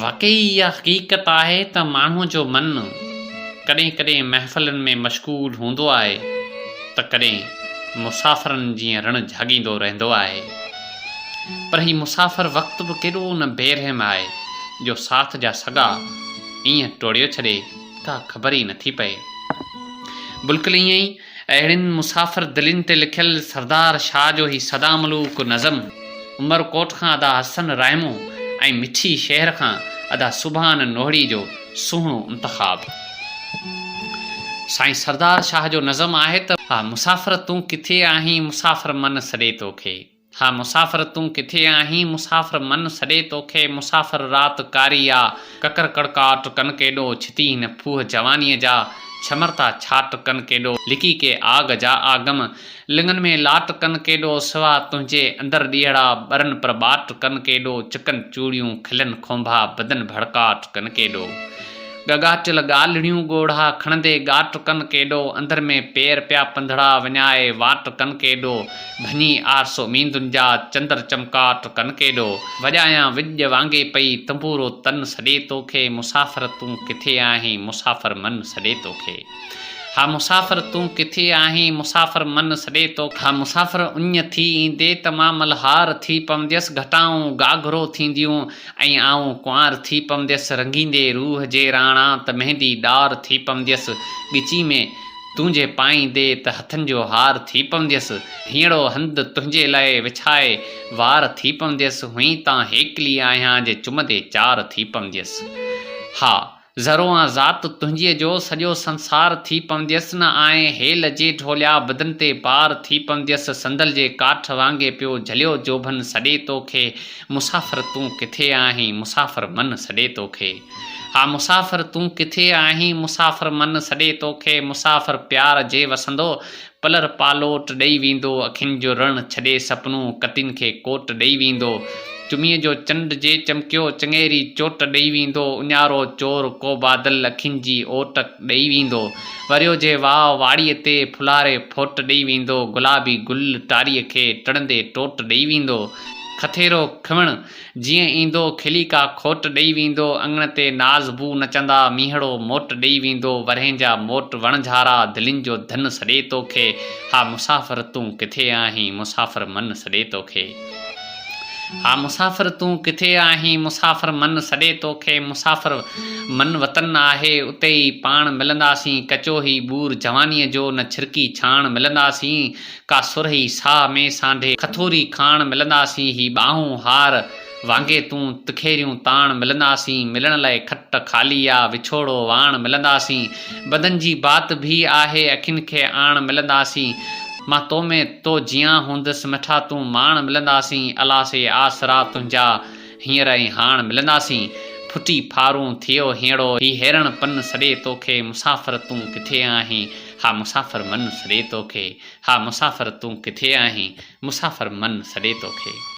واقعي اها حقيقت آهي ته ماڻهوء جو من ڪڏهن ڪڏهن محفلن ۾ مشغول هوندو آهي ته ڪڏهن مسافرن جيئن رڻ جهاڳيندو رهندو آهي. پر هي مسافر وقت به ڪيڏو نه بي رحم آهي جو ساٿ جا سڳا ائين ٽوڙيو ڇڏي ڪا خبر ئي نٿي پئي. بلڪل ائين ئي اهڙين مسافر دلين تي لکيل سردار شاهه جو هي سدا ملوڪ نظم عمر ڪوٽ کان ادا حسن رائمو ۽ مٺي شهر کان ادا سبحان نوهڙي جو سهڻو انتخاب. سائين سردار شاهه جو نظم آهي ته. ها مسافر تون ڪٿي آهين مسافر من سڏي توکي. ها مسافر تون ڪٿي آهين مسافر من سڏي توکي مسافر رات ڪاري آ ڪڪر ڪڙڪاٽ ڪن ڪيڏو ڇتي هن ڦوهه جوانيء جا ڇمرتا ڇاٽ ڪن ڪيڏو لڪي ڪي آگ جا آگم لڱن ۾ لاٽ ڪن ڪيڏو سوا تنهنجي اندر ڏيئڙا ٻرن پر ٻاٽ ڪن ڪيڏو چڪن چوڙيون کلن کونڀا بدن ڀڙڪاٽ ڪن ڪيڏو ڳڳاٽيل ڳالهڙيون ڳوڙها کڻندي ڳاٽ ڪن ڪيڏو اندر ۾ پير پيا پنڌڙا وڃائي واٽ ڪن ڪيڏو ڀڃي آرس اميدن جا چندر چمڪاٽ ڪن ڪيڏو وڄايان وڄ وانگي پئي تنبورو تن سڏي توکي مسافر تون ڪٿي آهين مسافر من سڏي توکي ها مسافر تون ڪٿي آهين مسافر من سڏي توکي ها مسافر اڃ ٿي ايندي ته مان ملهار ٿي پونديس گهٽائون گاگهرو ٿينديون ۽ آئون ڪنوار ٿي پونديس رنگيندي روح جي راڻا ته مهندي ڏار ٿي پونديس ڳچي ۾ تنهنجي پائيندي ته هٿن جو هار ٿي پونديس، هينئڙو هنڌ تنهنجي لئه وڇائي وار ٿي پونديس، هئين تان هيڪلي آهيان جي چمندي چار ٿي پونديس. ها، ذرو آن ذات تنهنجيء جو سڄو سنسار ٿي پونديس، نه آئين هيل جي ڍوليا بدن تي بار ٿي پونديس، صندل جي ڪاٺ وانگي پيو جهليو جوڀن سڏي توکي، مسافر تون ڪٿي آهين، مسافر من سڏي توکي. ها مسافر تون ڪٿي آهين مسافر من سڏي توکي مسافر پيار جي وسندو پلر پالوٽ ڏئي ويندو اکين جو رڻ ڇڏي سپنو ڪتين کي ڪوٽ ڏئي ويندو چميء جو چنڊ جي چمڪيو چڱيري چوٽ ڏئي ويندو اڃارو چور ڪو بادل اکين جي اوٽ ڏئي ويندو وريو جي واء واڙيء تي ڦلاري ڦوٽ ڏئي ويندو گلابي گل ٽاريء کي ٽڙندي ٽوٽ ڏئي ويندو کٿيرو کنوڻ جيئن ايندو کلي ڪا کوٽ ڏئي ويندو اڱڻ تي ناز بو نچندا مينهڙو موٽ ڏئي ويندو ورهين جا موٽ وڻجهارا دلين جو ڌن سڏي توکي ها مسافر تون ڪٿي آهين مسافر من سڏي توکي ها مسافر تون ڪٿي آهين مسافر من سڏي توکي مسافر من وطن آهي اتي ئي پاڻ ملنداسين ڪچو هي ٻور جوانيء جو نه ڇرڪي ڇاڻ ملنداسين ڪا سرهي ساهه ۾ سانڍي کٿوري کاڻ ملنداسين هي ٻانهون هار وانگي تون تکيريون تاڻ ملنداسين ملڻ لئه کٽ خالي آ وڇوڙو واڻ ملنداسين بدن جي بات ڀي آهي اکين کي آڻ ملنداسين مان تو ۾ تو جيان هوندس مٺا تون ماڻ ملنداسين الا سي آسرا تنهنجا هينئر ۽ هاڻ ملنداسين ڦٽي ڦارون ٿيو هينئڙو هي هيرڻ پن سڏي توکي مسافر تون ڪٿي آهين ها مسافر من سڏي توکي، ها مسافر تون ڪٿي آهين، مسافر من سڏي توکي.